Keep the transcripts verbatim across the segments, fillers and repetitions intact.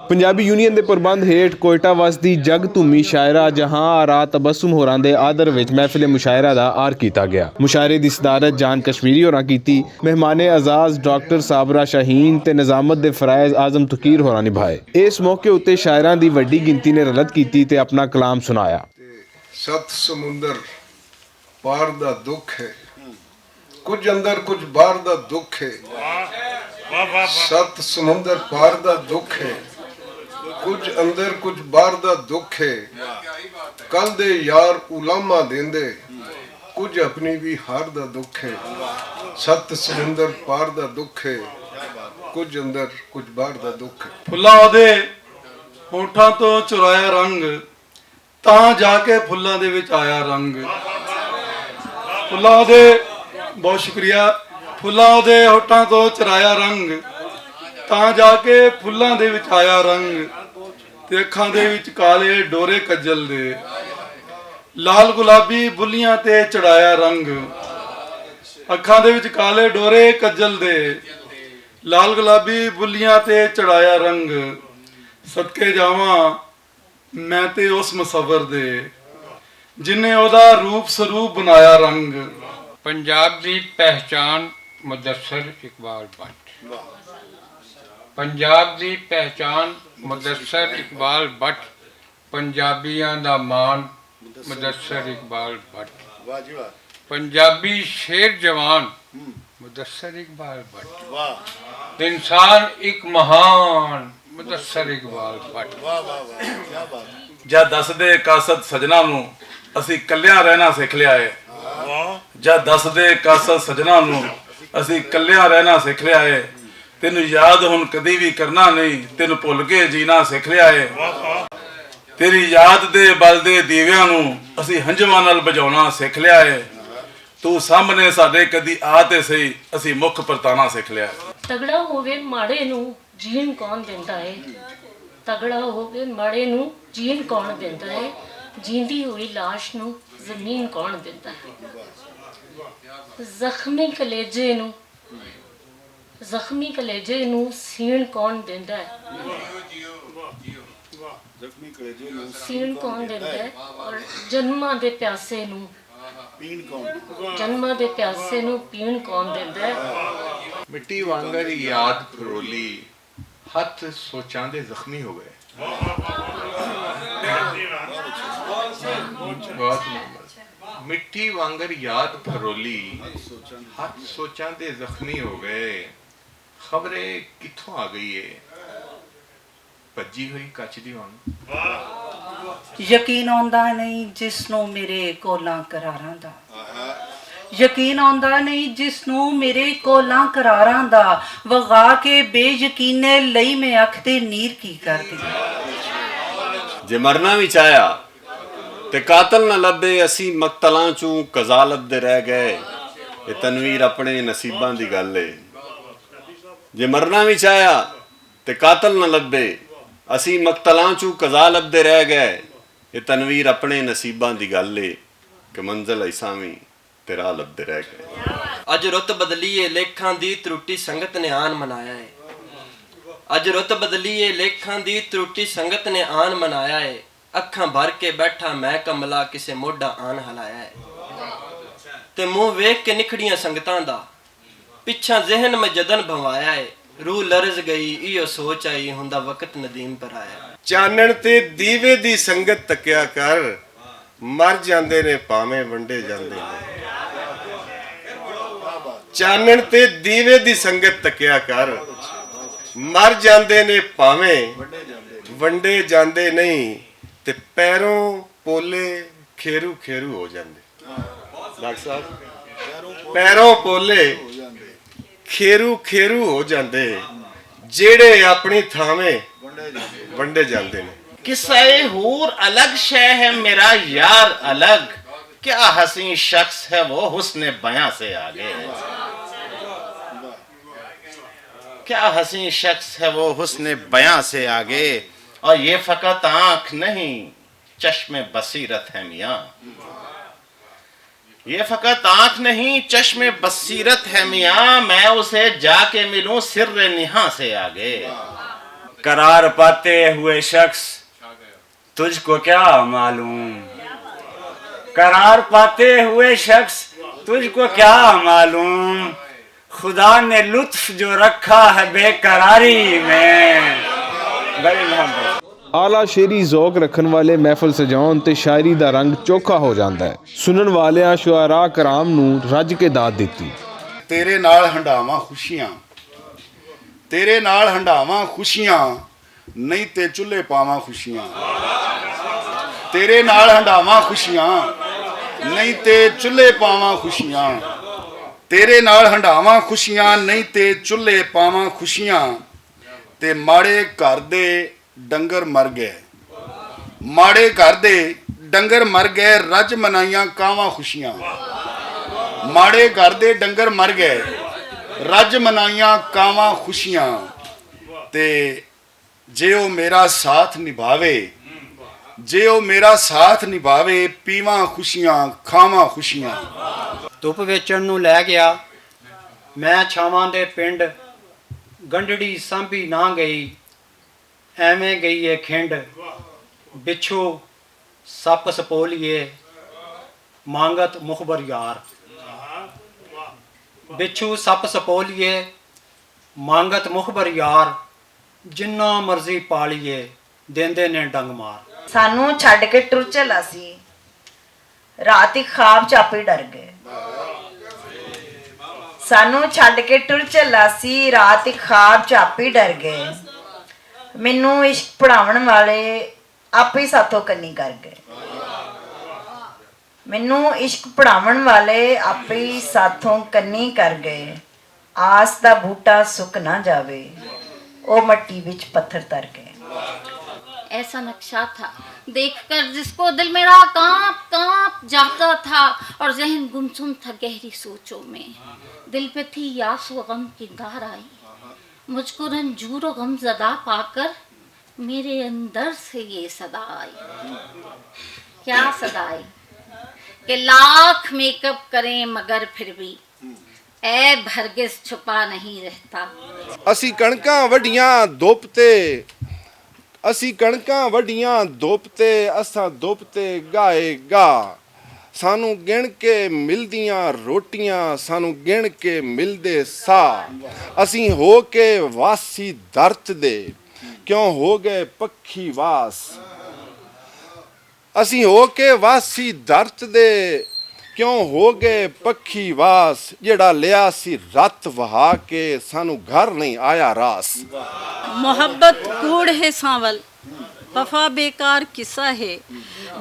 پنجابی یونین دے پربند ہیٹھ کوئٹہ وس دی جگ دھومی شاعرہ جہاں آرا تبسم ہوراں دے آدر وچ محفل مشاعرہ دا آر کیتا گیا۔ مشاعرے دی صدارت جان کشمیری ہوراں کیتی۔ مہمان اعزاز ڈاکٹر صابرہ شاہین تے نظامت دے فرائض اعظم تقیر ہوراں نبھائے۔ اس موقع اتے شاعراں دی وڈی گنتی نے رلت کیتی تے اپنا کلام سنایا۔ ست سمندر پار دا دکھ ہے، کچھ اندر کچھ باہر دا دکھ ہے۔ ست سمندر پار دا دکھ ہے، کچھ اندر کچھ باہر دا دکھ ہے۔ کل دے یار علماء دیندے، کچھ اپنی بھی ہار دا دکھ ہے۔ ست سمندر پار دا دکھ ہے، کچھ اندر کچھ باہر دا دکھ ہے۔ پھلاں دے ہونٹاں تو چرایا رنگ، تاں جا کے پھلاں دے وچ آیا رنگ۔ پھلاں دے، بہت شکریہ۔ پھلاں دے ہوٹاں تو چرایا رنگ، تاں جا کے پھلاں دے وچ آیا رنگ۔ تے اکھاں دے وچ کالے ڈورے کجل دے، لال گلابی بلیاں تے چڑھایا رنگ۔ اکھاں دے وچ کالے ڈورے کجل دے، لال گلابی بلیاں تے چڑھایا رنگ۔ صدقے جاواں میں تے اس مصور دے، جن نے اودا روپ سروپ بنایا رنگ۔ پنجاب دی پہچان مدثر اقبال بٹ۔ پنجاب دی پہچان مدثر اقبال بٹ۔ پنجابیاں دا مان مدثر اقبال بٹ۔ پنجابی شیر جوان مدثر اقبال بٹ۔ انسان اک مہان مدثر اقبال بٹ۔ جا دس دے قاصد سجنا نو اسی کلیاں رہنا سکھ لیا ہے۔ جا دس دے قاصد سجنا نو اسی کلیاں رہنا سکھ لیا ہے۔ تینوں یاد ہن کدی وی کرنا نہیں، تینوں بھل کے جینا سکھ لیا ہے۔ تیری یاد دے بل دے دیویاں نوں اسی ہنجواں نال بجھاونا سکھ لیا ہے۔ تو سامنے ساڈے کدی آ تے سہی، اسی مکھ پرتانا سکھ لیا ہے۔ تگڑا ہووے ماڑے نوں جین کون دیندا اے؟ تگڑا ہووے ماڑے نوں جین کون دیندا اے؟ جیندی ہوئی لاش نوں زمین کون دیندا اے؟ زخمی کلیجے نوں زخمی کلیجے نوں سین کون دیندا اے؟ سین کون دیندا اے؟ اور جنماں دے پیاسے نوں جنماں دے پیاسے نوں پین کون دیندا اے؟ مٹی وانگر یاد پھرولی، ہتھ سوچاں دے زخمی ہو گئے۔ مٹی وانگر یاد پھرولی، ہتھ سوچاں دے زخمی ہو گئے۔ خبرے کتھوں آ گئی اے بھجی ہوئی کچ دی وانگ۔ یقین آندا نہیں جس نوں میرے کولاں قراراں دا۔ یقین آندا نہیں جس نوں میرے کولاں قراراں دا۔ وغا کے بے یقینے لئی میں اکھ دے نیر کی کر دی۔ جے مرنا وی چاہیا تے قاتل نہ لبھے، اسی مقتلاں چوں قضا لبھدے رہ گئے۔ اے تنویر اپنے نصیباں دی گل اے۔ جے مرنا وی چاہیا تے قاتل نہ لبھے، اسی مقتلاں چوں قضا لبھدے رہ گئے۔ اے تنویر اپنے نصیباں دی گل اے کہ منزل ایساں وی تے راہ لبھدے رہ گئے۔ اج رت بدلی اے لیکھاں دی تروٹی سنگت نے آن منایا اے۔ اج رت بدلی اے لیکھاں دی تروٹی سنگت نے آن منایا اے۔ اکھاں بھر کے بیٹھا میں کملا کسے موڈا آن ہلایا اے۔ تے منہ ویکھ کے نکھڑیاں سنگتاں دا پچھاں ذہن میں جدن بھوایا اے۔ روح لرز گئی ایہو سوچ آئی ہوندا وقت ندیم پر آیا۔ چانن تے دیوے دی سنگت تکیا کر، مر جاندے نے پاویں ونڈے جاندے نے۔ چانن تے دیوے دی سنگت تکیا کر، مر جاندے نے پاویں ونڈے جاندے نہیں۔ تے پیروں پولے کھیرو کھیرو ہو جاندے۔ ڈاکٹر صاحب، پیروں پولے کھیرو کھیرو ہو جاندے، جیڑے اپنی تھاویں ونڈے جاندے نے۔ قصہ ہور الگ شے ہے، میرا یار الگ۔ کیا حسین شخص ہے وہ حسن بیاں سے آگے ہے۔ کیا حسین شخص ہے وہ حسن بیاں سے آگے۔ اور یہ فقط آنکھ نہیں، چشم بصیرت ہے میاں۔ یہ فقط آنکھ نہیں، چشم بصیرت ہے میاں، میں اسے جا کے ملوں سر نہاں سے آگے۔ قرار پاتے ہوئے شخص، تجھ کو کیا معلوم؟ قرار پاتے ہوئے شخص، تجھ کو کیا معلوم؟ خدا نے لطف جو رکھا ہے بے قراری میں۔ بڑی محبت۔ اعلیٰ شعری ذوق رکھن والے محفل سجاؤن تے شاعری دا رنگ چوکھا ہو جاندا ہے۔ سنن والیاں شعراء کرام نوں رج کے داد دتی۔ تیرے نال ہنڈاواں خوشیاں، تیرے نال ہنڈاواں خوشیاں، نہیں تے چولہے پاواں خوشیاں۔ تیرے نال ہنڈاواں خوشیاں، نہیں تے چولہے پاواں خوشیاں۔ تیرے نال ہنڈاواں خوشیاں، نہیں تے چولہے پاواں خوشیاں۔ تے ماڑے گھر دے ڈنگر مر گئے، ماڑے گھر دے ڈنگر مر گئے، رج منائیاں کاواں خوشیاں۔ ماڑے گھر دے ڈنگر مر گئے، رج منائیاں کاواں خوشیاں۔ تے جے او میرا ساتھ نبھاوے، جے او میرا ساتھ نبھاوے، پیواں خوشیاں، کھاواں خوشیاں۔ دھپ ویچن نوں لے گیا میں چھاواں دے پنڈ، گنڈڑی سانبھی نہ گئی، ایویں گئی اے کھنڈ۔ بچھو سپ سپولیے، مانگت مخبر یار۔ بچھو سپ سپولیے، مانگت مخبر یار، جنہ مرضی پالیے، دیندے نے ڈنگ مار۔ سانوں چھڈ کے ٹر چلا سی، رات ہی خواب چ آپ ہی ڈر گئے۔ سانوں چھڈ کے ٹر چلا سی، رات ہی خواب چ آپ ہی ڈر گئے۔ مینوں عشق پڑھاون والے آپ ہی ساتھوں کنی کر گئے۔ مینوں عشق پڑھاون والے آپ ہی ساتھوں کنی کر گئے۔ آس دا بوٹا سک نہ جاوے، او مٹی وچ پتھر تر گئے۔ ایسا نقشہ تھا، دیکھ کر جس کو دل میرا کانپ کانپ جاتا تھا اور ذہن گمسم تھا گہری سوچوں میں۔ دل پہ تھی یاس و غم کی دار آئی، مجھ کو رنجور و غم زدہ پا کر میرے اندر سے یہ صدا آئی۔ کیا صدا آئی؟ کہ لاکھ میک اپ کریں مگر پھر بھی عیب ہرگز چھپا نہیں رہتا۔ اسی کݨکاں وڈیاں دھپ تے، اسی کݨکاں وڈیاں دھپ تے، اساں دھپ تے گائے گا۔ سانوں گن کے ملدیاں روٹیاں، سانوں گن کے ملدے سا۔ اسیں ہو کے واسی درت دے، کیوں ہو گئے پکھی واس؟ اسیں ہو کے واسی درت دے، کیوں ہو گئے پکھی واس؟ جڑا لیا سی رت وہا کے، سانوں گھر نہیں آیا راس۔ محبت کوڑ ہے سانول، وفا بیکار قصہ ہے۔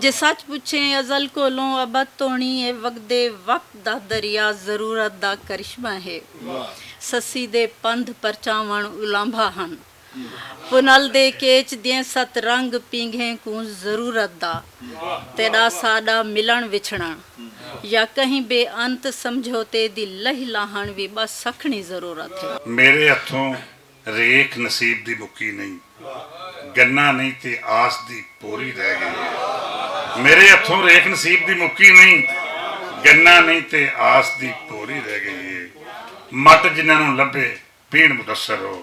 جے سچ پچھیں ازل کولوں ابد تونی اے، وگدے وقت دا دریا ضرورت دا کرشمہ ہے۔ سسی دے پندھ پرچاون الانبھا ہن، پنل دے کیچ دیں ست رنگ پینگھیں کوں ضرورت دا۔ تیڈا ساڈا ملن وچھڑن یا کہیں بے انت سمجھوتے دی لہی لاہن وی بس سکھنی ضرورت ہے۔ میرے ہتھوں ریکھ نصیب دی مکی نہیں، گنا نہیں تے آس دی پوری رہ گئی ہے۔ میرے ہتھوں ریکھ نصیب دی مکی نہیں، گنا نہیں تے آس دی پوری رہ گئی ہے۔ مٹ جنہاں نوں لبھے پین مدثر ہو،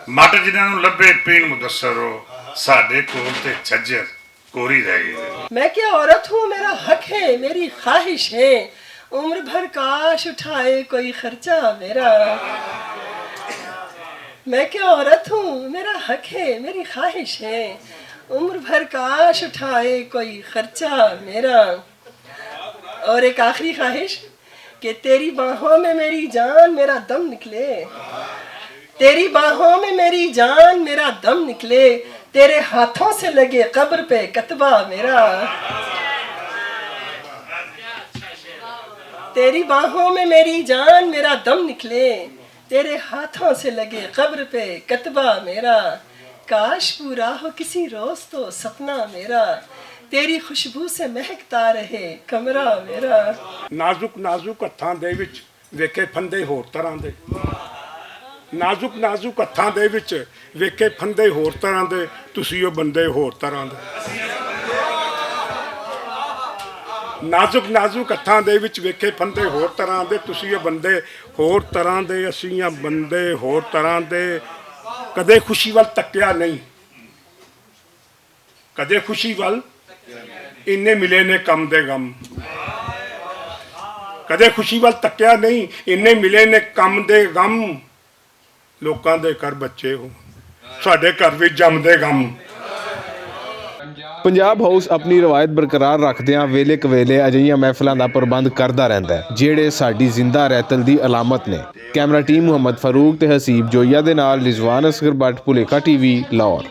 مٹ جنہاں نوں لبھے پین مدثر ہو، ساڈے کول تے چھجر کوری رہ گئی ہے۔ میں کیا عورت ہوں، میرا حق ہے، میری خواہش ہے، عمر بھر کاش اٹھائے کوئی خرچہ میرا۔ میں کیا عورت ہوں، میرا حق ہے، میری خواہش ہے، عمر بھر کاش اٹھائے کوئی خرچہ میرا۔ اور ایک آخری خواہش کہ تیری باہوں میں میری جان میرا دم نکلے، تیری باہوں میں میری جان میرا دم نکلے، تیرے ہاتھوں سے لگے قبر پہ کتبہ میرا۔ تیری باہوں میں میری جان میرا دم نکلے، تیرے ہاتھوں سے لگے قبر پہ کتبہ میرا۔ کاش پورا ہو کسی روز تو سپنا میرا، تیری خوشبو سے مہکتا رہے کمرہ میرا۔ نازک نازک ہتھاں دے وچ ویکھے پھندے ہور طرح دے، نازک نازک ہتھاں دے وچ ویکھے پھندے ہور طرح دے، تسی او بندے ہور طرح دے۔ نازک نازک ہتھاں دے وچ ویکھے پھندے ہور طرح دے، تسی او بندے ہور طرح دے، اسیاں بندے ہور طرح دے۔ ਕਦੇ ਖੁਸ਼ੀ ਵੱਲ ਤੱਕਿਆ ਨਹੀਂ, ਕਦੇ ਖੁਸ਼ੀ ਵੱਲ। ਇੰਨੇ ਮਿਲੇ ਨੇ ਕੰਮ ਦੇ ਗਮ। ਕਦੇ ਖੁਸ਼ੀ ਵੱਲ ਤੱਕਿਆ ਨਹੀਂ, ਇੰਨੇ ਮਿਲੇ ਨੇ ਕੰਮ ਦੇ ਗਮ। ਲੋਕਾਂ ਦੇ ਘਰ ਬੱਚੇ ਹੋ, ਸਾਡੇ ਘਰ ਵੀ ਜੰਮਦੇ ਗਮ। ਪੰਜਾਬ ਹਾਊਸ ਆਪਣੀ ਰਵਾਇਤ ਬਰਕਰਾਰ ਰੱਖਦਿਆਂ ਵੇਲੇ ਕਵੇਲੇ ਅਜਿਹੀਆਂ ਮਹਿਫਲਾਂ ਦਾ ਪ੍ਰਬੰਧ ਕਰਦਾ ਰਹਿੰਦਾ ਹੈ, ਜਿਹੜੇ ਸਾਡੀ ਜ਼ਿੰਦਾ ਰਹਿਤਲ ਦੀ ਅਲਾਮਤ ਨੇ। ਕੈਮਰਾ ਟੀਮ ਮੁਹੰਮਦ ਫਾਰੂਕ ਤੇ ਹਸੀਬ ਜੋਈਆ ਦੇ ਨਾਲ ਰਿਜ਼ਵਾਨ ਅਸਗਰ ਬੱਟ, ਭੁਲੇਖਾ ਟੀਵੀ, ਲਾਹੌਰ।